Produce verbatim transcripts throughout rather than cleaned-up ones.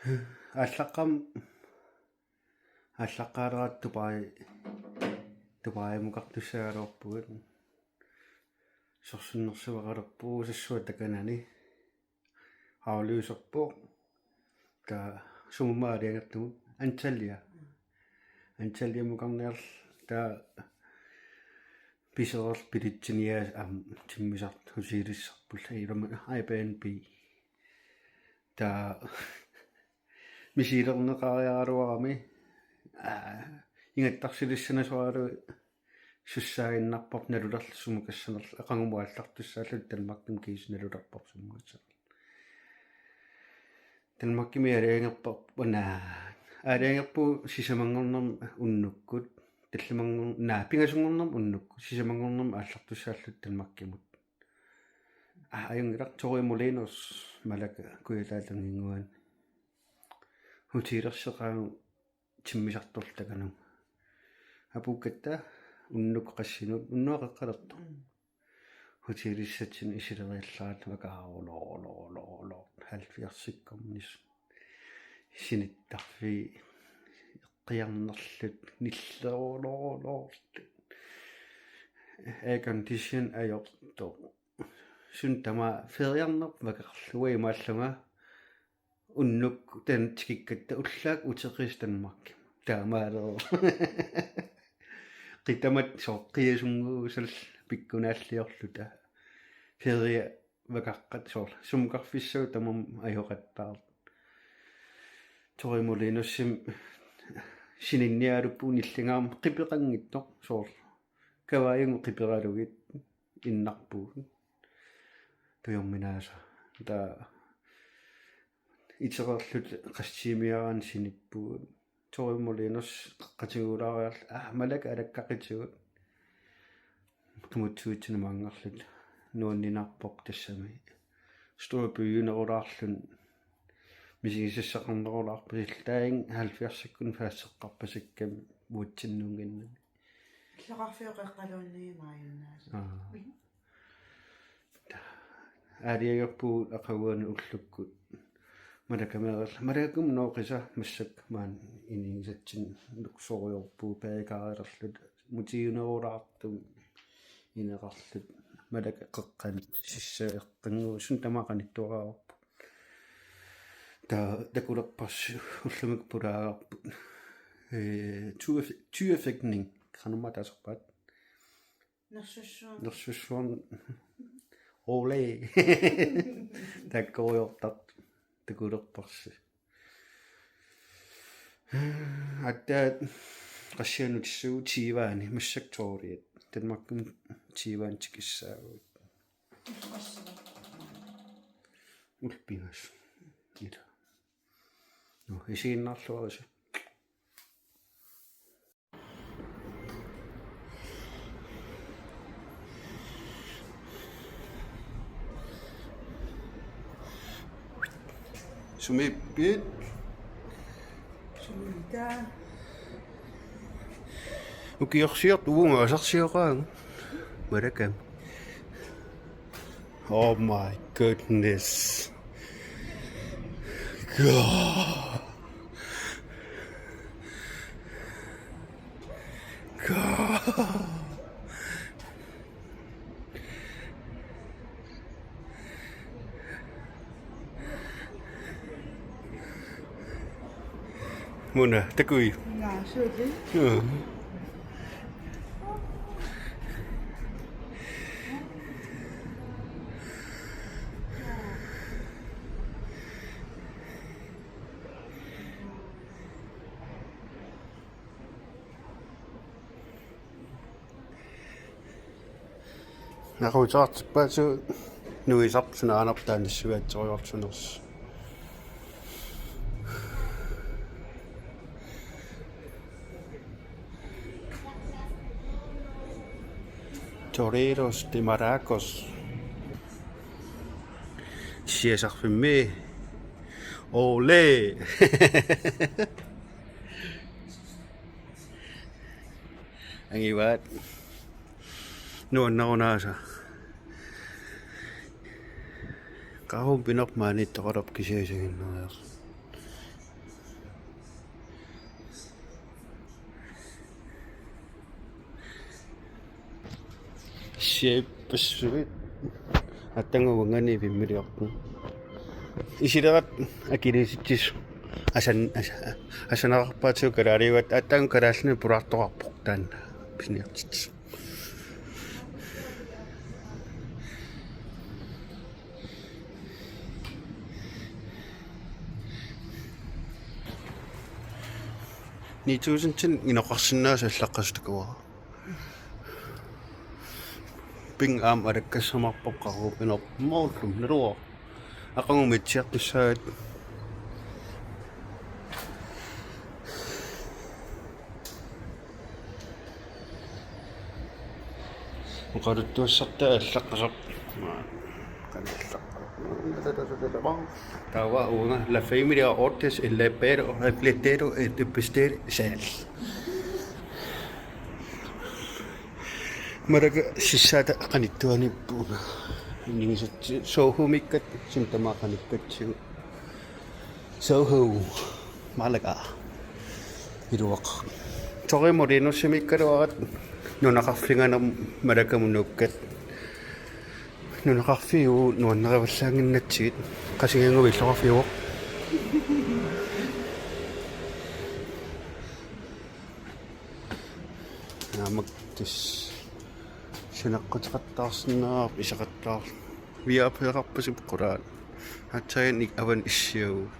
Aallaqqaam-, aallaqqaaleratta Dubai, Dubaimukartussagaluarpugut. Sorsunnersuaqalerpugut sassuat takanani. Aflyserpoq. Taava sumut aalajangertugut? Antalya. Antalyamukarniarluta taava pisereerluta bilitsiniaasut aamma timmisartut hotelissarput ilami Airbnb. Taava misilerneqariaraluarami, aa, ingattarsilissanasuaraluit sussaaginnarparput nalulerluta sumukassanerluta, aqagumut aallartussaalluta Danmarkimi kiisa nalulerparput sumukassanerluta. Danmarkimi aalajangerparput, una, aalajangerpugut sisamanngornermi unnukkut, tallimanngor-, naa, pingasunngornermi unnukkut, sisamanngornermi aallartussaalluta Danmarkimut. Aa, ajunngilaq, Torremolinos, Malaga, Kujataata annginnguani. Hotelerseqaagut timmisartorluta takanunga. Apuukkatta unnukkut qassinut, unnuap qeqqalertoq. Mm. Hotelissatsinni isileriallaat vakaarulorulorulor, halvfjerdsikkornissaq. Sinittarfiit eqqiarnerlutik nillerulorulorlutik. Aircondition ajortoq. Suut tamaasa feriarneq vakarlu, uanga imaallunga unnukkut taanna tikikkatta ullaakkut uteqisaq Danmarkimut. Taamaalilluta. Qitamat soqqiasunnguusal pikkunaalliorluta. Ferie vakaqqat soorlu sumukarfissagut tamarmik ajoqattaartut. Torremolinosimi sininnialuppugut nillinngaarmat qipeqanngitsoq soorlu. Kavaajugut qiperalugit innarpugut. Tujorminaasa. Taava itereerluta qassit tiimiaraanni sinippugut. Torremolinos qeqqatigoorluta, aa, Malaga alakkaqitigut. Qimuttuitsinamangarlut nuanninarpoq tassami. Storbyen-erulaarluni misigisassaqarnerulaarpasillutaannga halvfjerdsikkunni faaseqqarpasikkamik uatsinnuunnginnami. Illoqarfiup qeqqaluunniit maajunnaasa. Aa. Aalajangerpugut aqaguani ullukkut. Malagameeralluta. Malagakkumut nooqisa massakkut maani inigisatsinni nuksorujoorpugut badekarilerluta. Mutiunerulaartumik ineqarluta. Malaga qeqqani sissap eqqannguup suut tamaasa qanittuaraavarput. Taava takulerparsi ullumikkut pulaagarput. Ee, tyref-, tyrefægtning. Qanormaa taasarpaat? Nersussuarn. Nersussuarn. Ole. Taakkorujoortartut takulerparsi. Aatsaat qassianutissugu tyveni massakkut tolviat. Danmarkimut tyveni tikissaagut. Ulpimas. Ila. Nå, isiginnaarluarisi. Sumiippit? Sumiittoq. Ukiorsiortoq uunga asarsioqaanga. Malagami. Oh my goodness. God. God. Muna, takui. Nga, suli. Nga. Naquuteqartippaatigut nuisarput suna aanartaannissuaatsorujoorsunersoq. Chorreros de Maracos. Siasarfimmi. Ole! Angivaat. Nuannarunaasa. Qaqugu pinerpoq maaniittoqalerpoq kisianni isiginnaariarlugu. Siappassuit. Aatsaannguaq uangani vimmiliorput. Isilerat akiliisitsisut. Asan-, asa-, asanaqarpaatigut kalaaliugatta, aatsaannguaq kalaallinik pulaartoqarpoq taanna pisiniartitsisut. Ni tusind inoqarsinnaasut allaqqasut takuara. Ping aamma alakkassamaarpoq qarrup inormoorlum naluara. Aqagu mitsiartussaat. Oqaluttuassartaa allaqqasoq. Taava uunga la familia Ortes el lepero el letero el pistero sal. Maraka sissaata qanittuaniippuuna. Innigisat Soho-miikkatta, sintamaqanikkatsigu. Soho, Malaga. Iluaq. Torremolinosimiikkaluarat nunaqarfinngaanniit Malagamut nuukkat. Nunaqarfiup nuannarivallaannginnatsigit Qasigiannguit illoqarfiuvoq. Naamik tassa sinaqquteqattaarsinnaavarput iseqattaarluni. Viapeeqarpasippoq qulaani. Aatsaannik avanut issiavugut.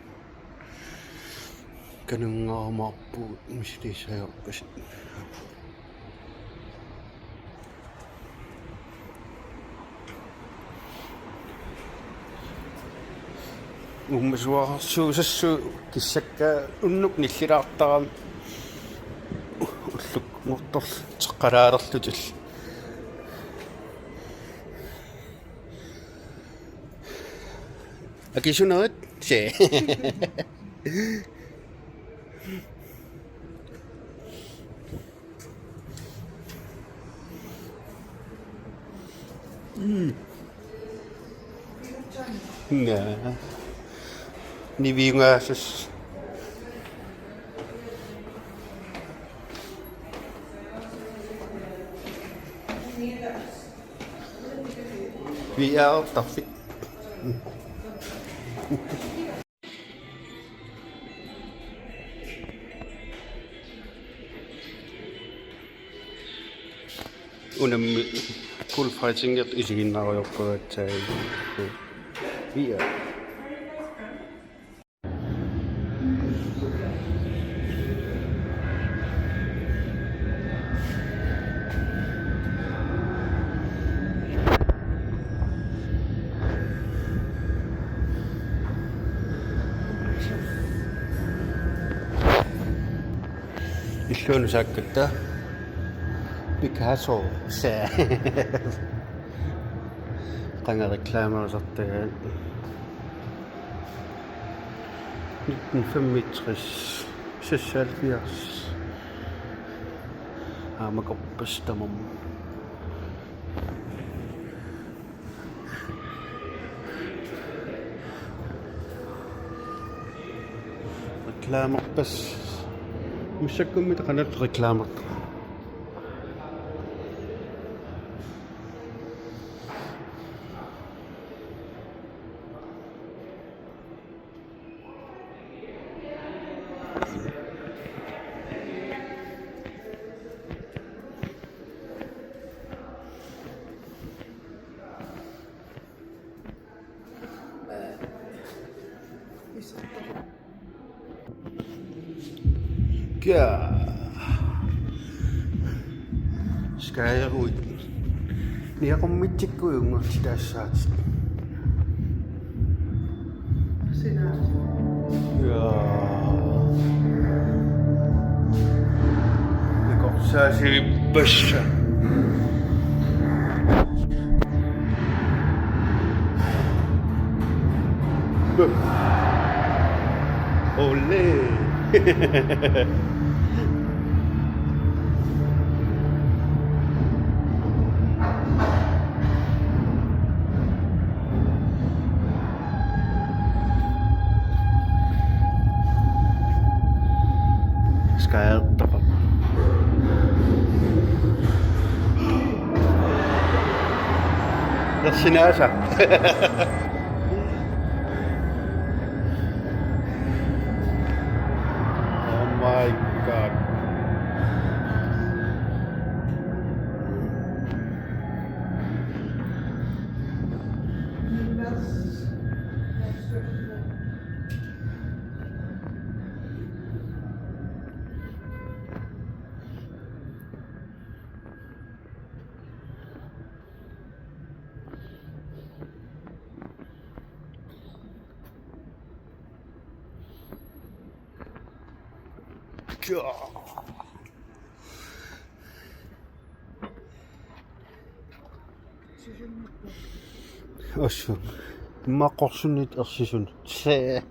Kanunngaarumaarpugut misiliissaajorpasi. Uummasuarsuusassuu kissakka unnuk nillilaartarami ullukkortorlu teqqalaalerlutillu. Akisunerit? Se. Mm. Naa. Niviungaasas. Viaartarfik. Unammi bullfightingit isiginnaarujoorpagatsigu. Viaar. Illuanut saakkatta Picasso. Qanga reklamerisartagaat. Nitten femogtres, seksoghalvfjerds. Aamma korpas tamarmik. Reklamerpas. Massakkummi taqanat reklamerput. Kia. Skaajeruit. Niaqummitsikkuit unngortitaassaat. Sinaat. Ja. Nakorsaasivippassa. Ole. Skaajartoq. Sinaasa. Oh my God. Assut. Immaqa qorsunniit ersisunut. See.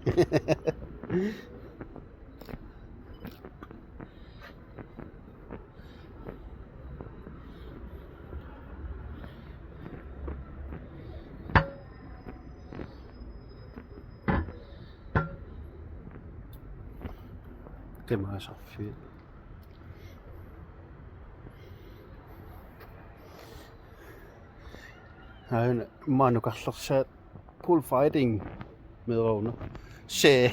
Qimaasarfiit. Aana maanna karlersaat bullfighting meeraq una. See.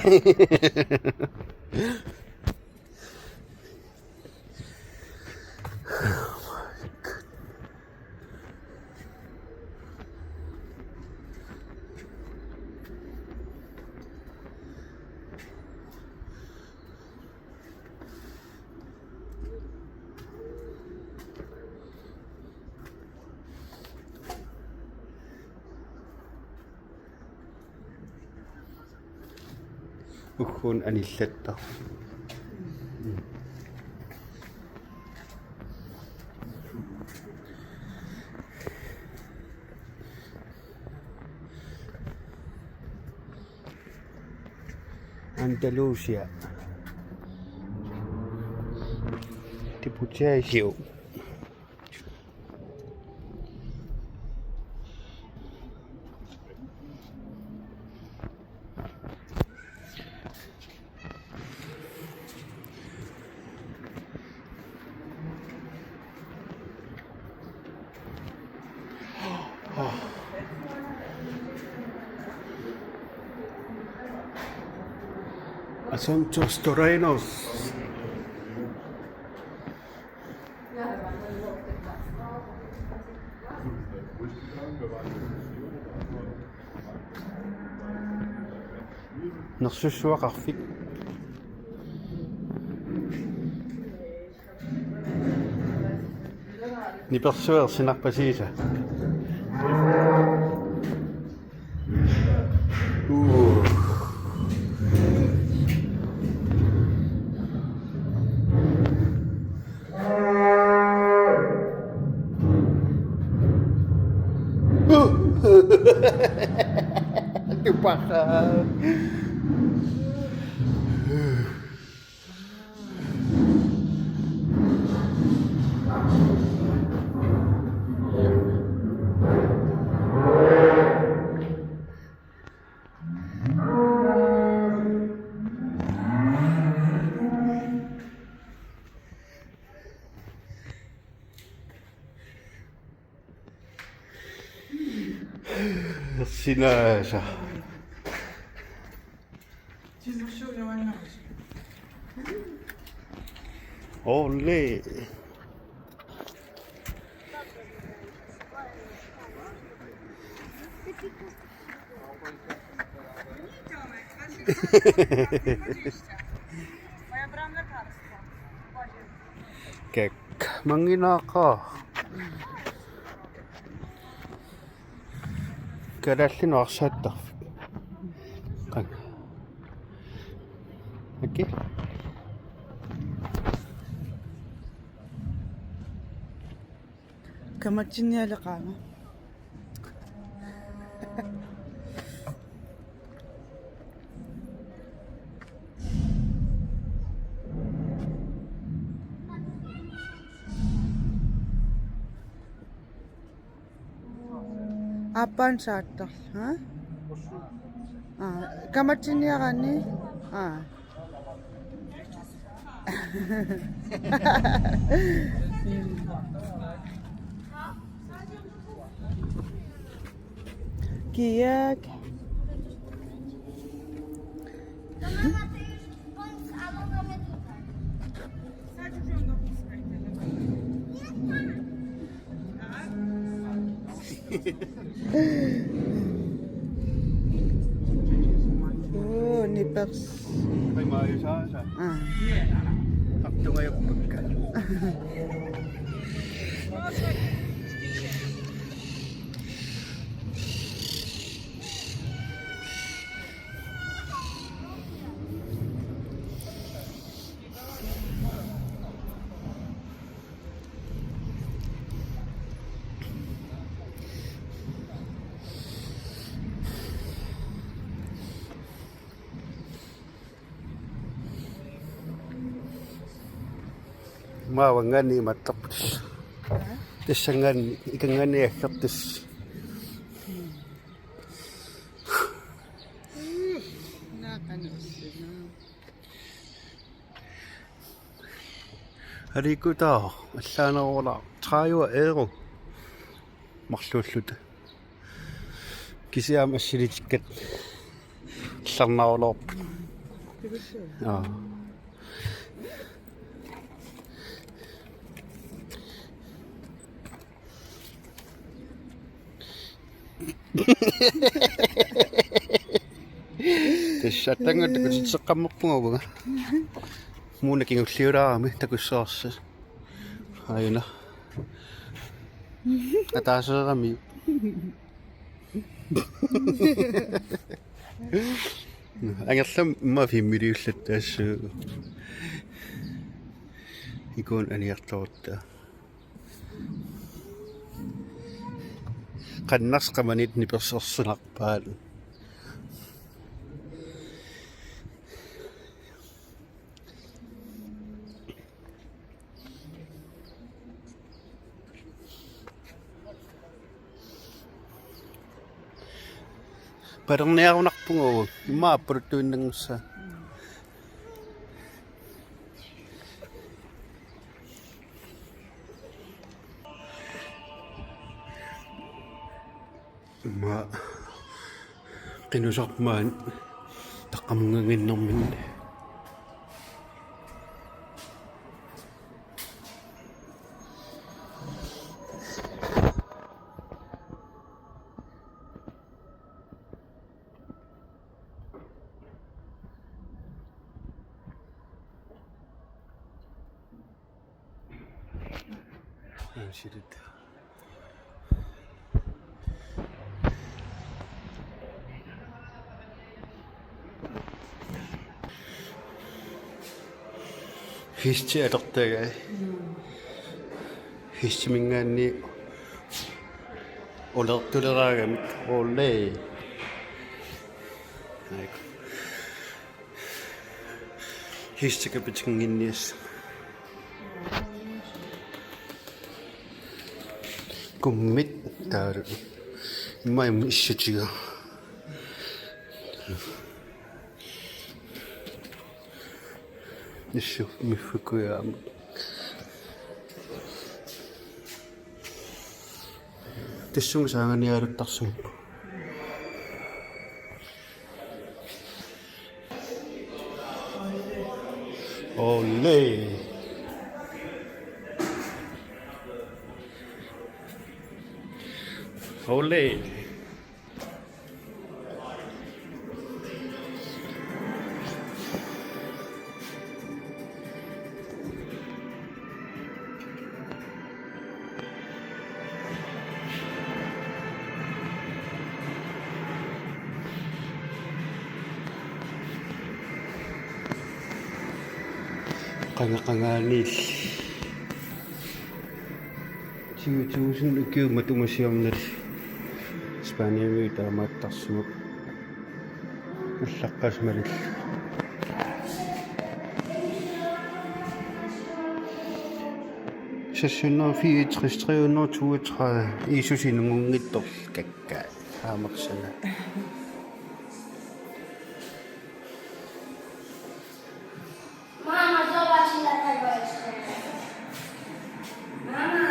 Ugguuna anillatta. Andalusia. Deputatio. Asuntos Torenos. Nersussuaqarfik. Nipersueersinarpasiisa. Uu. Tupaqa. Sinaasa. Ole. Kek. Mannginaaqa. Kalaallinut arsaattarfik. Qanga. Okey. Kamatsinnialeqaanga. Aappaan saattarlu, ha? Aa, kamatsinniaraanni? Aa. Kiak. Uu, nipers. Aa. Artungajappakka. Maavanngaanniit imaattarput. Tassanngaanniit, ikanngaanniit aggertut. Naaqanuussina. Aliikkutaa allaanerulaaq tredive euro marluulluta. Kisianni assilitikkat allarnaruloorput. Aa. Tassa attanngutta kutitseqqammerpunga uanga. Muuna kingulliulaarami takussavarsi. Ajuna. Ataaseerami. Angerlammi immaqa filmiliullattaassuugut. Ikuuna aniartorutta. Qannarsi qamani nipersorsunarpaat. Palerniarunarpunga uanga. Immaqa appaluttuinnanngussaaq. Immaqa qinusarpaat taqqamunnganngimmat. Aa, silit. Histi atortagai. Histiminngaanniit ulertuleraangamik. Ole. Aik. Histi kapitinnginnias. Kummit taaru. Immaqa issutiga. Issu miffukujaama. Tassunga saanganiaruttarsimappat. Ole. Ole. Qanga qangaaniilli. Tyve tusind ukiut matuma siornali Spaniamiut taamaattarsimavoq. Allaqqasmalillu. Seks hundrede fireogtres, tre hundrede toogtredive. Jesusi nungunngitsoq kakkaak. Aamarsana. Mama, zobacz, ile tego jest. Mama.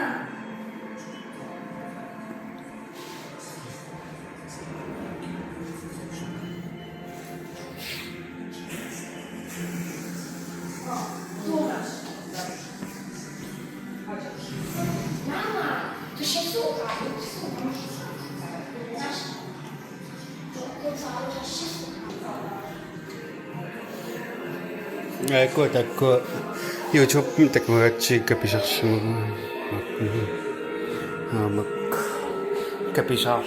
Aaku takku YouTube takugatsi kapisarsimagu. Aamak kapisar.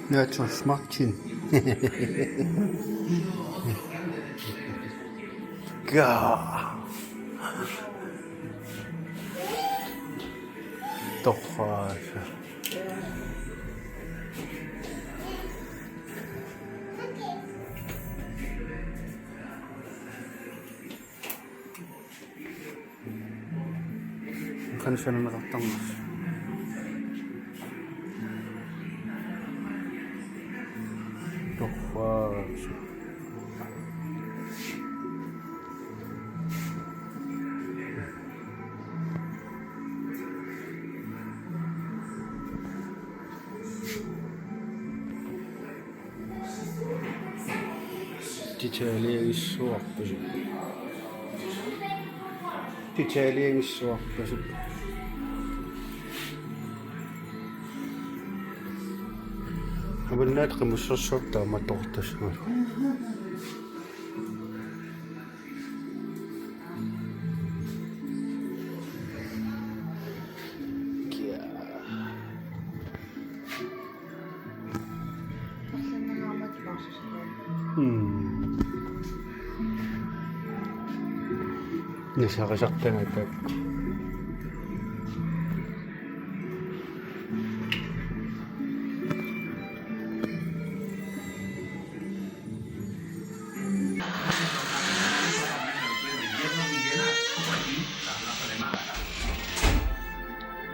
Nacho Martin. Ga. Tohasa. Qanoq sananeqartarnersoq. Torraasut. Detaljerigissuarpasut. Detaljerigissuarpasut. Avannaat qimussersuaq taama toortassuaq. Hmm. Nasarisartagaq.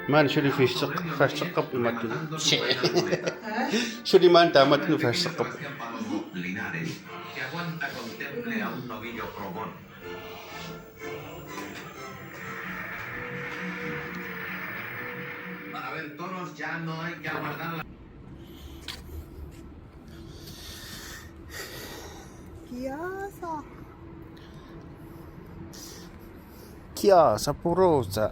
Maani suli festeq-, festeqqap imatut. Suli maani taamatut festeqqap. Kiasa. Kiasa purusa.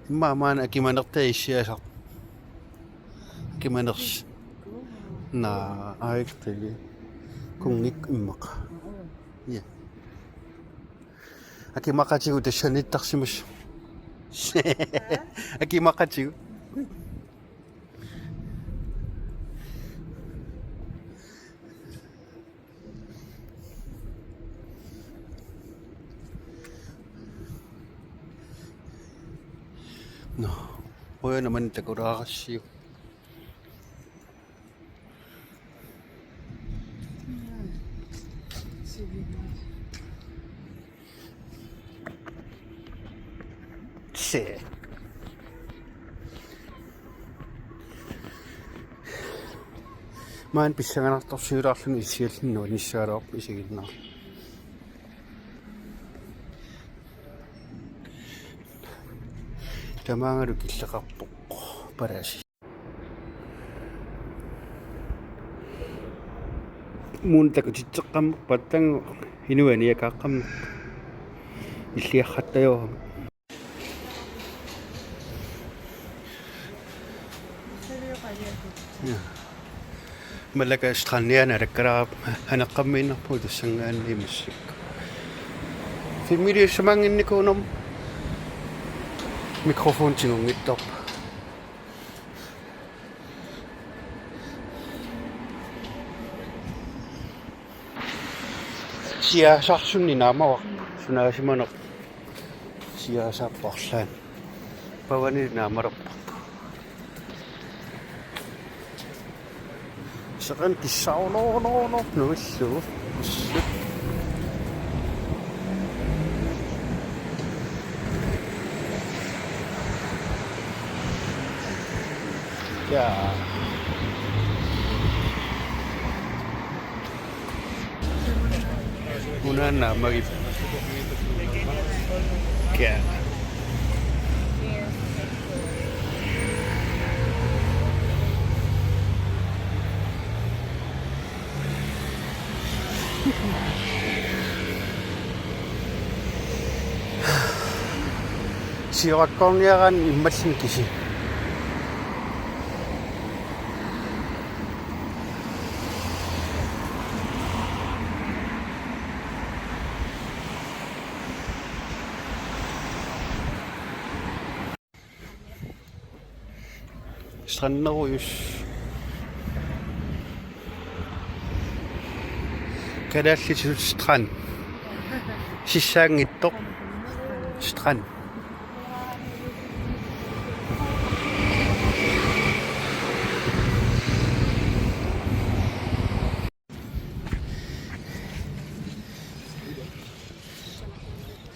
Immaqa maani akimanertaa issiasaq. Akimaners-. Naa, aajuku. Kunngikku immaqa. Ja. Akimaqatigut tassaniittarsimasoq. Akimaqatigut. Nå, qujanaq maani takulaarassiuk. Se. Maani pissanganartorsiulaarluni issialluni nuanissagaluarpoq isiginnaarlugu. Tamaangalu killeqarpoq palasi. Muun takutitseqqammerpat tanga inuani akaaqqammerpat. Illiaqqattajuarami. Ja. Malaga strandiani alakkalaarpoq aneqqammiinnarpugut tassanngaanniit massakkut. Filmiliussamaannginnikuunera mikrofoni tigunngitsoorpoq. Siaasarsunni naamavara sunaasimanerpoq. Siasaapparlaan. Pavani naamalerparpu. Seqan kissaaruloorloorlornu illu. Ja. Una naamagippoq. Kia. Siorakkoorniaraanni immallusi kisi. Stranderujus. Kalaallisut strand. Sissaanngitsoq. Strand.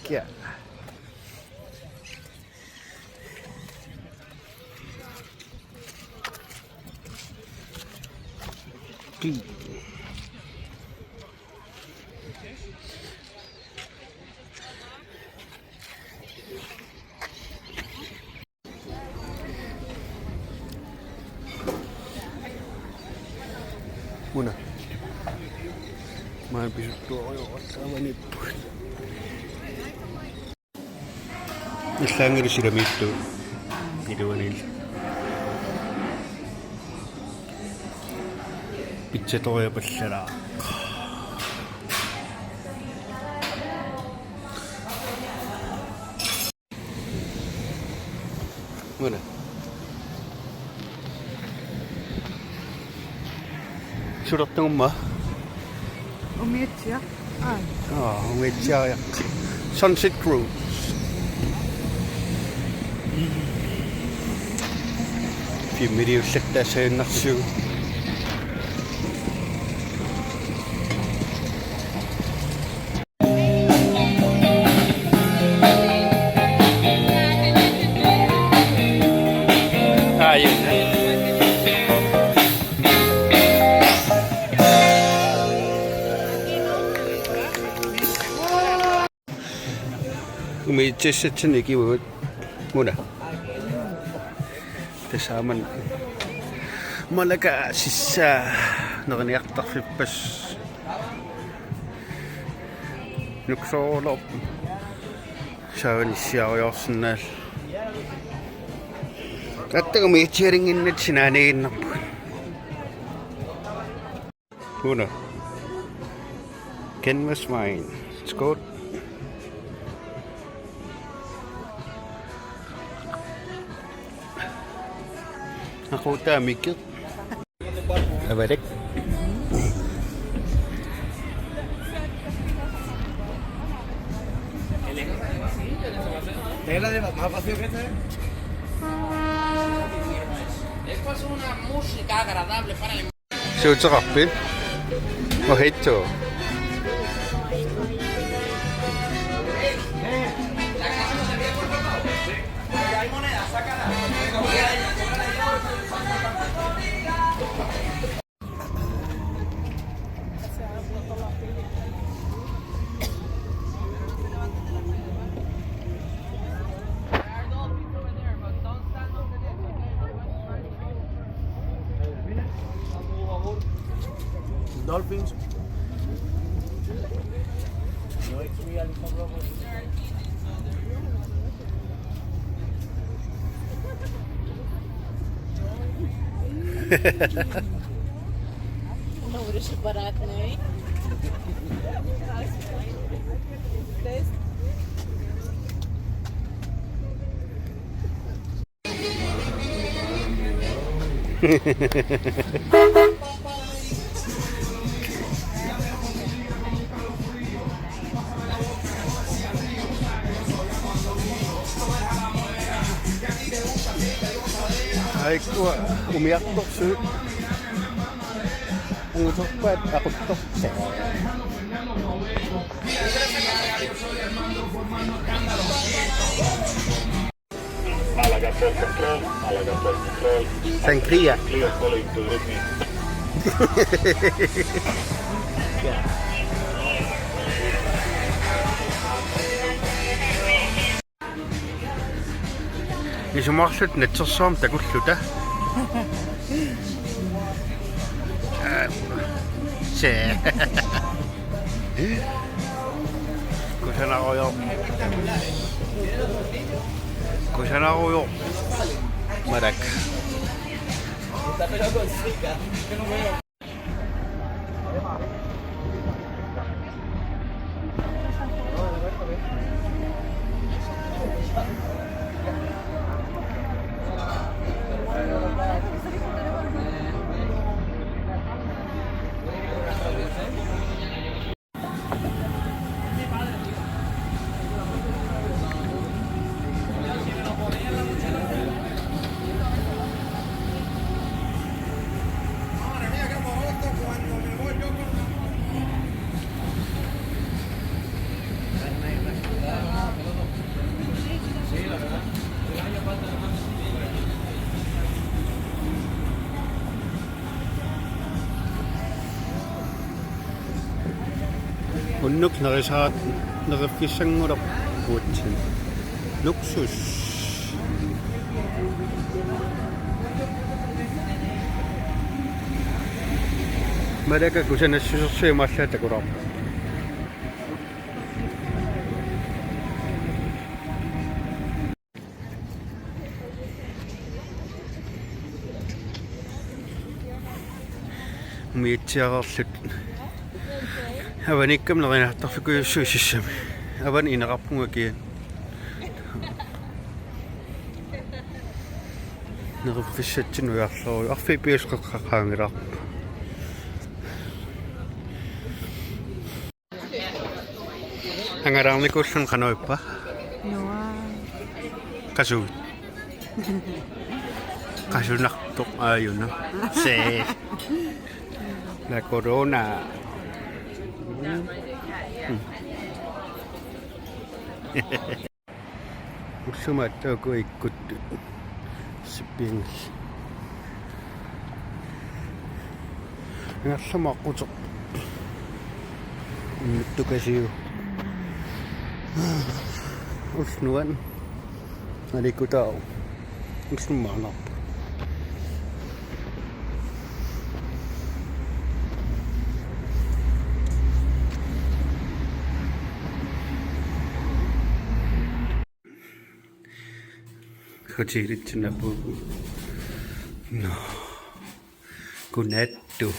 Kia. Ki. Una. Maani pisuttuarujussuarmata avaniippugut. Illaanngilaq silamiittugut. Iluaniillu. Pizzatoriapallalaaq. Una. Sulertagumma. Umiatsiaq. Aa. Aa, umiatsiaq. Sunset Cruise. Filmiliullattaassagunarsiuk. Umiatsiassatsinnik ikivagut. Una. Tassa aamma Malaga sissaa neriniartarfippas. Nuksoorloorput. Saavani issiariarsinnaallugu. Attagu umiatsialinnginnatsinnik aaniiginnarpugut. Una. Canvas Mine. Scott. Aqutaamik. Avalak. Esto es una música agradable para el Suuteqarpit? Mojito. Dolphins. Una, what is it, baratnay? Ikkua umiartorsuit. Anguterpaat aquttortaa. Málaga Port Control, Málaga Port Control. Sangria. Clear, follow to route me. Isumaqarluta natsersuarmik takulluta. Se. Kusanarujoq. Kusanarujoq. Malak. Unnuk nerisaat neriffissanngulerpugut. Luksus. Malaga kusanassusersuit imaallaat takulaarput. Umiatsiareerluta. Avaniikkami nerinaartarfikujussui sissami. Avani ineqarpunga kian. Neriffissatsinnut ujarlerujuk. Arfineq-pingasut qeqqanngilaq. Angalaarnikuulluni qanoq ippa? Nuann. Qasuit? Qasunartoq aajuna. Se. La Corona. Mm. Ullumi aatsaat uku ikkuttut sippianngillat. Angerlamut aqquteq. Unnuttukasiu. Ulluan. Alikutaau. Ullummaanarpa. Hotelitsinnaappugut. Nå. Godnat, du.